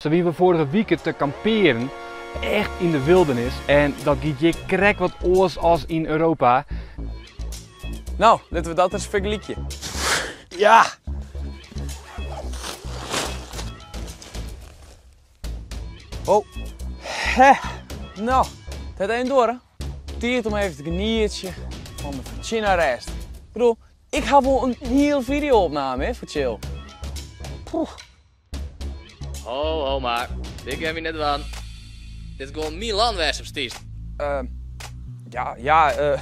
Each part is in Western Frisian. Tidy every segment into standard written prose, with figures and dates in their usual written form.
Sa wiene we foarige wike te kampearen, echt yn de wildernis. En dat giet hjir krekt wat oars as yn Europa. No, litte we dat ris fergelykje. Ja! Oh. Hè. No, dat even door. Tiid om even te genietsjen fan de fertsjinne rêst. Ik bedoel, ik ha wol in hiel video-opname hè, foar Chill. Poeh. Ho, ho mar. Dit gean wy net dwaan. Dit is gewoan myn lân wêr'tst op stiest. Uh, ja, ja, uh,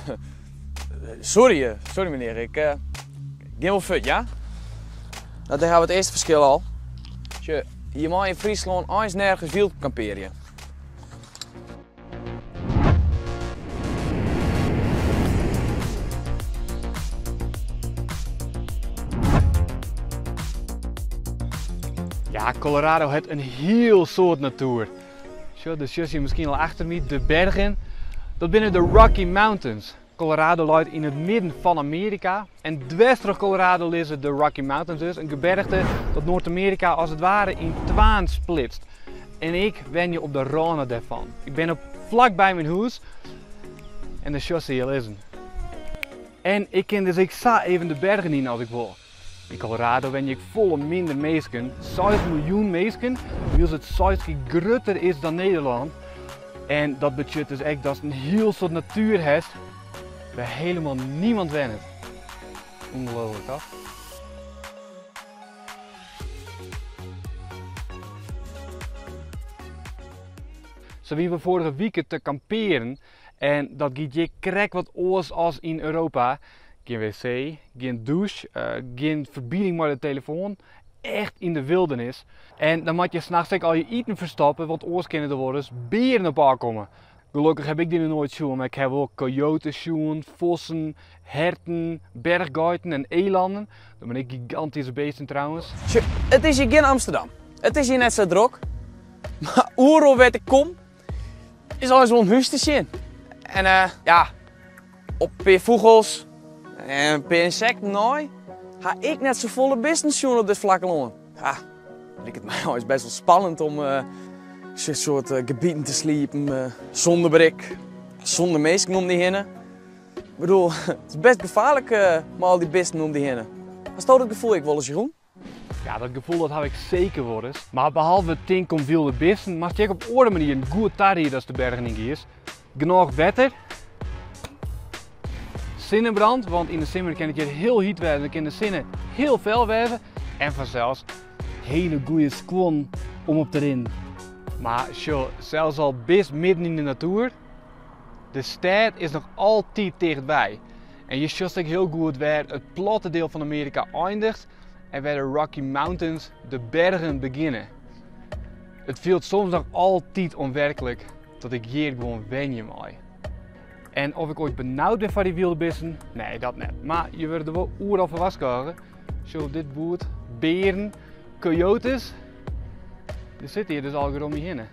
sorry, sorry menear. Ik uh, gean wol fuort, ja? Nou, dêr hawwe we it earste ferskil al. Sjoch, je meie yn Fryslân eins nergens wyld kampearje. Ja, Colorado hat in hiel soad natuer. Sjoch, dêr sjochst hjir miskien al achter my, de bergen. Dat binne de Rocky Mountains. Colorado leit yn it midden fan Amearika en dwers troch Colorado lizze de Rocky Mountains dus, in geberchte dat Noard-Amearika as it ware yn twaen splitst. En ik wenje op de râne dêrfan. Ik bin op flakby myn hûs en dêr sjochst se hjir lizzen. En ik kin dus ek sa even de bergen yn as ik wol. Yn Colorado wenje ek folle minder minsken, 6 miljoen minsken, wylst it seis kear grutter is dan Nederlân. En dat betsjut dus ek datst in hiel soad natuer hast wêr hielendal niemand wennet. Ûngelooflik, toch? Sa wiene we foarige wike te kampearen en dat giet hjir krekt wat oars as yn Europa. Gjin wc, gjin dûs, gjin ferbining mei de telefoan. Echt yn de wildernis. En dan moat je nachts ek al je iten ferstoppe, want oars kinne der wolris bearen op ôfkomme. Gelokkich ha ik dy noch noait sjoen, mar ik ha wol coyotes sjoen, fossen, herten, berchgeiten en elannen. Dat binne ek gigantyske beesten trouwens. Sjoch, it is hjir gjin Amsterdam. It is hjir net sa drok. Mar oeral wêr't ik kom, is alles wol in hús te sjen. En uh, ja, op in pear fûgels en in pear ynsekten nei, ha ik net safolle bisten sjoen op dit flakke lân. Ja, liket my eins best wol spannend om uh, so'n soart uh, gebieten te sliepen, uh, sûnder berik, sûnder minsken om dy hinne. Ik bedoel, it is best gefaarlik uh, mei al dy bisten om dy hinne. Hasto dat gefoel ek wolris, Jeroen? Ja, dat gefoel dat haw ik seker wolris. Mar behalve it tinken om wylde bisten, moatst je ek op oare manieren goed tariede ast de bergen yn giest. Genôch wetter, sinnebrand, want yn de simmer kin it hjir hiel hyt wêze en kin de sinne hiel fel wêze. En fansels hiele goede skuon om op te rinnen. Mar sjoch, sels al bist midden yn de natuer, de stêd is noch altyd tichtby. En je sjochst ek hiel goed wêr it platte diel fan Amearika eindiget en wêr de Rocky Mountains, de bergen, begjinne. It fielt soms noch altyd ûnwerklik dat ik hjir gewoan wenje mei. En of ik oait benaud bin foar dy wylde bisten? Nee, dat net. Mar je wurde der wol oeral foar warskôge. Sjoch dit boerd, bearen, coyotes. Der sitte hjir dus allegear om my hinne.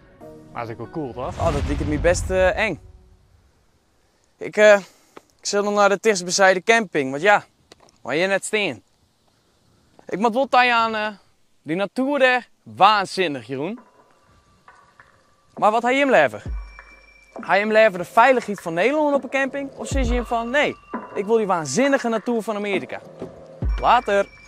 Mar is ek wol cool, toch? Oh, dat liket my best uh, eng. Ik, uh, ik sil noch nei de tichtstbysijde camping, want ja, mei hjir net stean. Ik moat wol tajaan, uh, dy natuer dêr, waansinnich, Jeroen. Mar wat ha jim leaver? Ha jim leaver de feilichheid fan Nederlân op 'e camping of sizze jim fan nee, ik wol dy waansinnige natuer fan Amearika? Later!